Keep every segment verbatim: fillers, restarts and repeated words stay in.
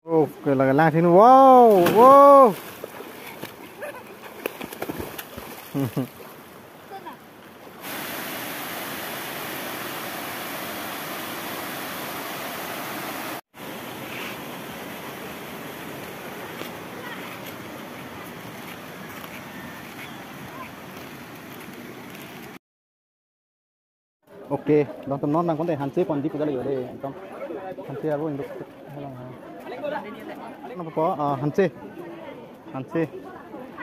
Oh, ke lagi lang sini. Wow, wow. Okay, don atum non nang konte hanse ponji puja lagi dei, ekdom. Hanse aro induk. Nang po, ah, hanse. Hanse.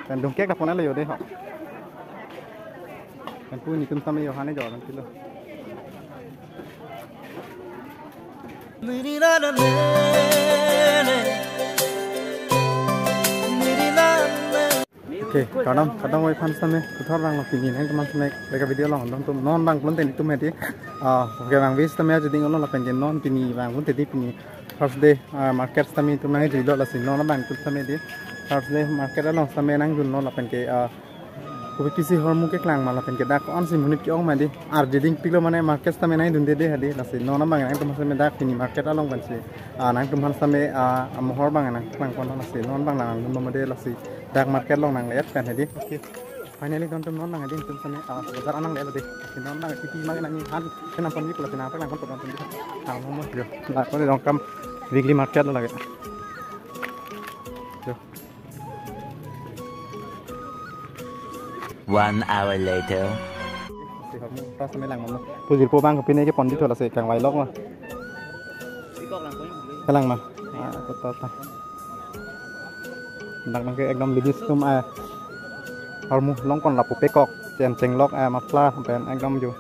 Pen dungkek ta pon lagi dei ho. Pen pu netum tame yo hane jo, nanti lo. Okay, kardom, kardom oi aphan sitame, puthot vanglo pini nangtum aphan sitame, beka video along, don atum non vang pulote netum hedi, ah, okay, vang vis tame ajo ding olo lapen ke non pini vang pulote di pini Thursday, ah, market sitame netum nangjuilo lasi non vang pulote sitame di, Thursday market along sitame nangjunlo lapen ke, ah, kopi pisi hormu keklang ma lapen ke dak ko-an si monit ke-ong ma di, arje dingpiklo mane market sitame nangdunde de hedi, lasi non vang nangtum aphan sitame dak pini market along pensi, ah, nangtum aphan sitame, ah, amohor vang nangklang pon lasi non vang nangdun ma de lasi. Dak market along nangle-et pen hedi. Okay. Finally, don atum non nang hedi netum sitame, ah, bazar anang le hedi. Non nang titi magi nang han, kenam ponji pula sina lang kon don atum. Ah, momo yo. Dak ko Dongkamukam weekly market lo lagi. Yo. One hour later. Si hormu ta sitame lang momo. Pu jirpo abang kopine ke ponji thola si kangvai lok ma. Kalang ma. Ah, to, to, to. Dak nang ke ekdom ladies atum, eh, hormu longkon lapu pekok, chen chenglok, eh, muffler, pen ekdom jo.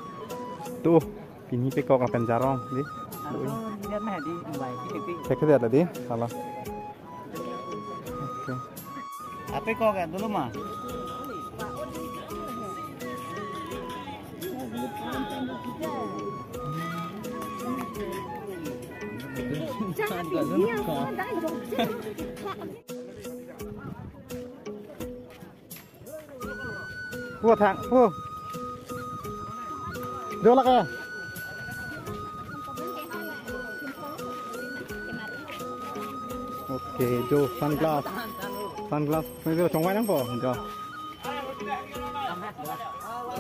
Tu, pini pekok lapen jarong, di. Aro, dia mah di, invai, di, di. Cek dia tadi, salah. Okay. Apa kok kan dulu mah? Pu thang, pu. Jo lake. Okay, jo sunglass. Sunglass, ini jo chongvai nangpo, jo.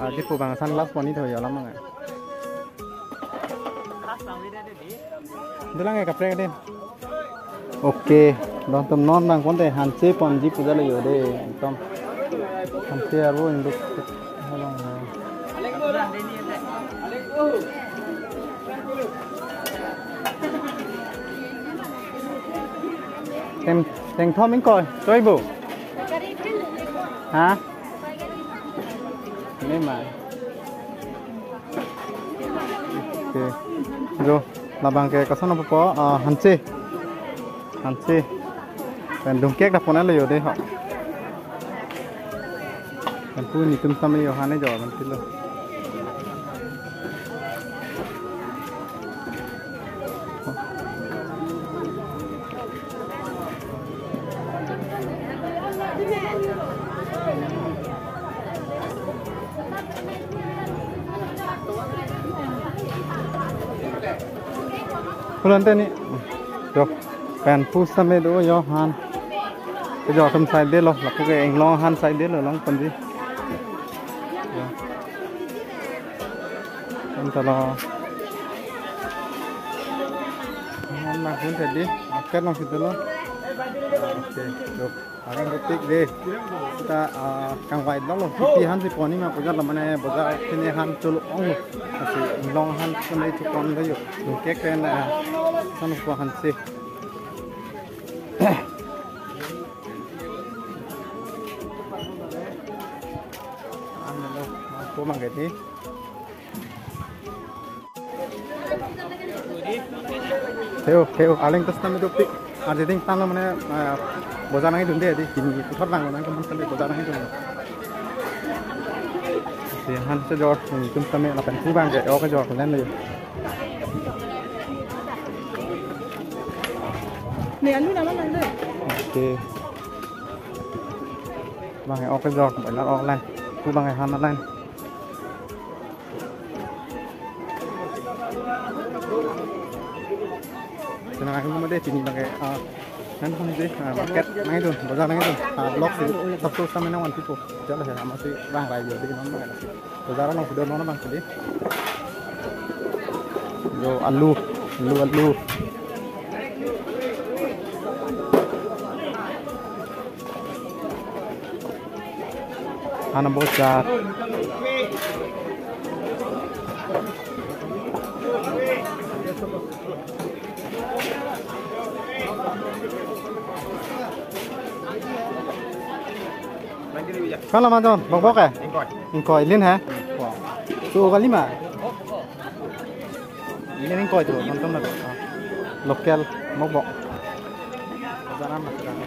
Ah, di pu abang sunglass pon-i tho yo lam nang. Dolang ya kaprek din. Okay, don atum non nang konte hanse ponji puja lagi dei, ekdom. Hanse aro induk. Teng, tengthom ingkoi, choi bo. Ha? Ini mah. Okay. Jo, labang ke koson apo po, ah, hanse. Hanse. Pen dungkek ta pon lagi dei ho. Pen pu netum sitame yo hane jo, nanti lo. Pulote ni. Jo. Pen pu sitame do yo han. Kejor atum saidelo, lapu ke inglong han saidelo, long ponji. Jo. Anta lo. Nang nang pun tadi, market nang situ lo. Okay, jo. Akan ketik deh. Kita, ah, kangvai lo lo. Titi hansi pon-i ma puja lo mane bazar sini han cholo-ong lo. Lasi inglong han sini chopon lo yo. Dungkek pen, ah, san ko hanse. Ano lo, ako mang gati. Theo, Theo, aling tas nami dopik. Arje ding tanglo mane, ah, bazar nangdunde di, pini puthot vanglo nangtum aphan sitame bazar nangdun. Si hanse jo, netum sitame lapen pu abang ke, ok jo, len lo. Ne alu nama nang de. Okay. Abang ke ok jo, boiler ok len. Pu abang ke han len. Senang aku made pini abang ke, ah, Nang kami di, ah, market nangdun, bazar nangdun. Ah, vlog si, sabso sa menang wan pipo. Jala ya, amatsi vangrai jo di non nang si. Bazar nang sudah non nang si di. Jo, alu, alu, alu. Ana bochat. Kala majon, bokbok eh? Ingkoi. Ingkoi, lin ha? Ingkoi. So, kali ma? Lin ingkoi tu, nonton na. Local, bokbok. Bazaran na, bazaran.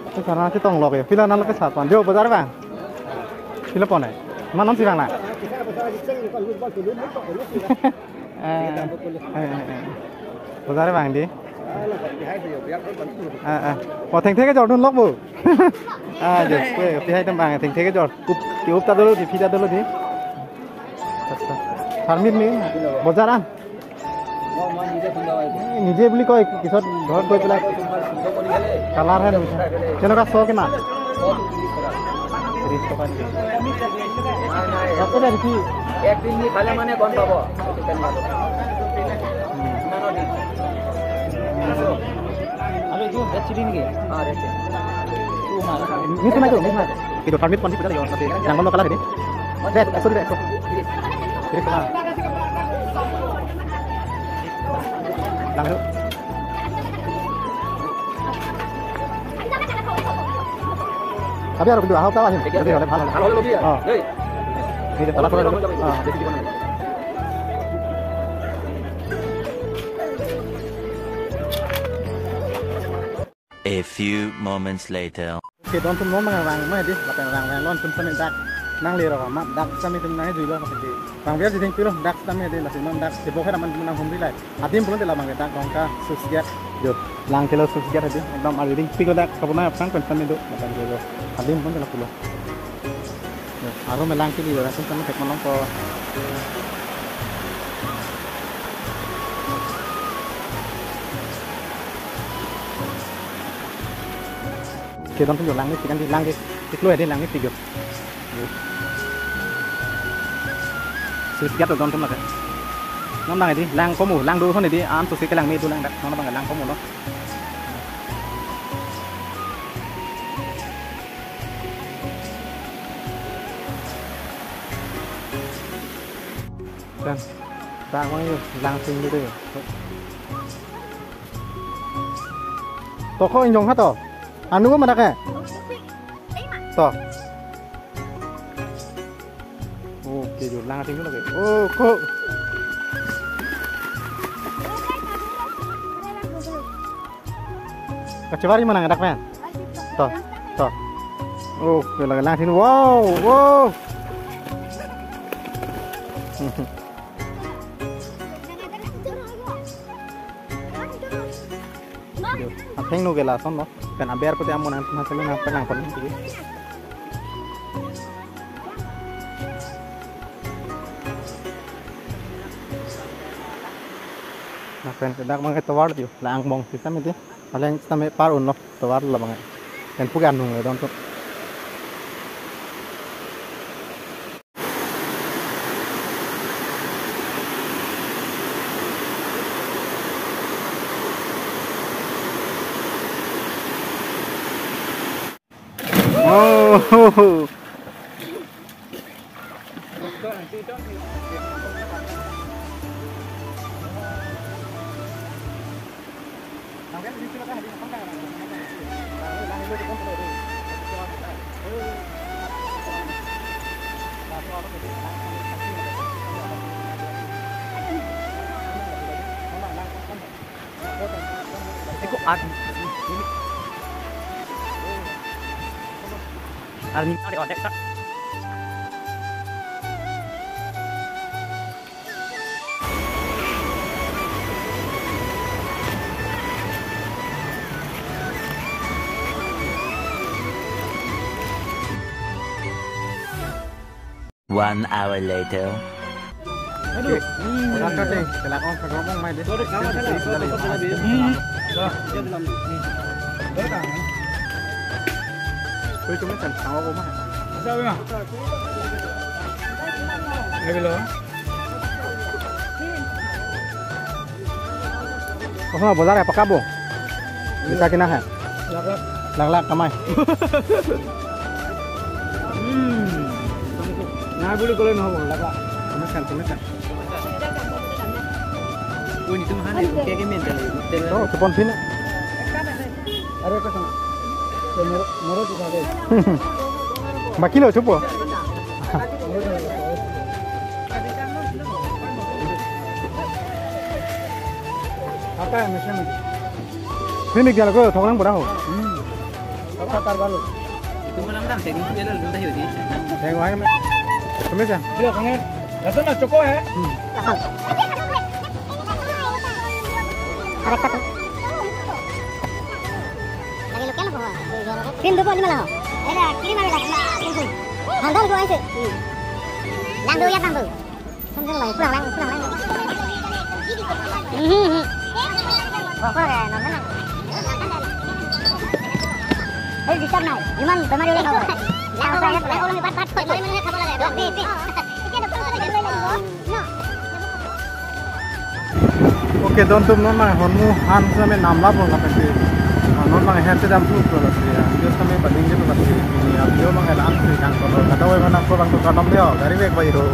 Itu karena kita ngelok ya. Pila nang lagi satu, dia bazar bang? Pila pon eh? Mana non si bang na? Eh, eh, eh, eh. Bazar bang di? Eh, eh. Oh, thengthe kejor dunlok bo. Ah, jo, kue, pihai tembang, thengthe kejor. Kup, ki up ta dolo di, phi ta dolo di. Permit ni, bazar an. নিজে বুলি কয়, পিছত ঘৰত গৈ পেলাই কালাৰ হে নুঠে। কেনেকুৱা শ কিমান? ত্ৰিশ টকা নেকি? নাই, নাই। তাতে দেখি। একদিন নি খালে মানে গম পাব। উম। আৰু এইটো ৰেড চিলি নেকি? অ, ৰেড চিলি। এইটো নাই, এইটো নাই। Itu permit pon si pajak yo, tapi yang mau kalah ini. Deh, ekso deh, ekso. Tirikma. Langsung. Tapi harus pintu ahok tahu aja. Jadi oleh hal. Hal oleh dia. Oh. Hei. Ini dia telat. Oh. A few moments later. Kedon atum non nang rang ma di, lapen rang rang lon atum sami dak nangle ra ma, dak sami atum nangjuilo ma di. Rang biar jiding pilo, dak sami di, lasi non dak sibok hera man nanghumri lai. Adim pulo de labang ke dak Dongka sluice gate. Jo, lang kelo sluice gate di, ekdom ariding pilo dak, kabuna apsang pen sami do, lapen jo, adim pulo de la pulo. Ya, arum elang kili, arum kami tek malong ko. Kedon atum jo lang ni, chikan di lang di, tiklo ya di lang ni tigo. Sisi kiat don atum lake. Non lang di, lang komu, lang do hon di, an susi ke lang me do lang dak, non bang lang komu lo. Dan, dak abang yo, lang sing dulu yo. Toko injong ha to. Anu ko mana ke? To. Oke, jo lang sing dulu ke. Oh, ko. Kachewari mana ngadak pen? To, to. Oh, lang sini. Wow, wow. Yo, atheng no ke lason lo. Pen aber pute amon an tuma selu na pelang pon. Lapen ke dak abang ke tovar yo, la angbong sitame di. Aleng sitame par unlo, tovar labang ke. Pen puke anung le don atum. Oh. Eko army. Army ada dek tak? One hour later. Oke. Oran kate, kelak ong, kelak ong, mai deh. Hmm. Koi cuma chan, tahu apa mah? Asa apa mah? Ayo, bilo. Kosonma, bazar ya, paka bo? Bisa kina hai? Lak lak. Lak lak kamai. Hmm. Nai buli kole no bo, lak lak. Tumisan, tumisan. Ui, nitum han itu kayak gini, mental itu. Oh, tepon sini. Are ko sana. Ye moro, moro tu kade. Ba kilo chupo. Apa ya, macam ni? Sini dia ko, thok lang pura ho. Hmm. Apa tar balu? Itu malam dah, saya itu dia lalu dah yuk. Saya wahai me. Tumisan. Dia kene. Rasa na choko hai? Hmm. Ada satu. Cream dua puluh lima lah. Ada cream ada lah. Handal ko aise. Lang do ya, lang do. Sambil lang, pulang lang, pulang lang. Mhm. Kok kok ya, nonton lang. Hei, bisa nai. Cuman bemari ulang apa? Lang ulang, lang ulang, empat, empat. Bemari mana khaba lagi? Dua, tiga. Oke, don atum, non abang hormu han same namlap lo lapen si. Ah, non abang ahem si damthu lo lasi. Ah, video same paling gitu lasi. Pini video abang elang si kang kono. Kada wai mana ko abang tu kanam deo. Gari bek bai ro.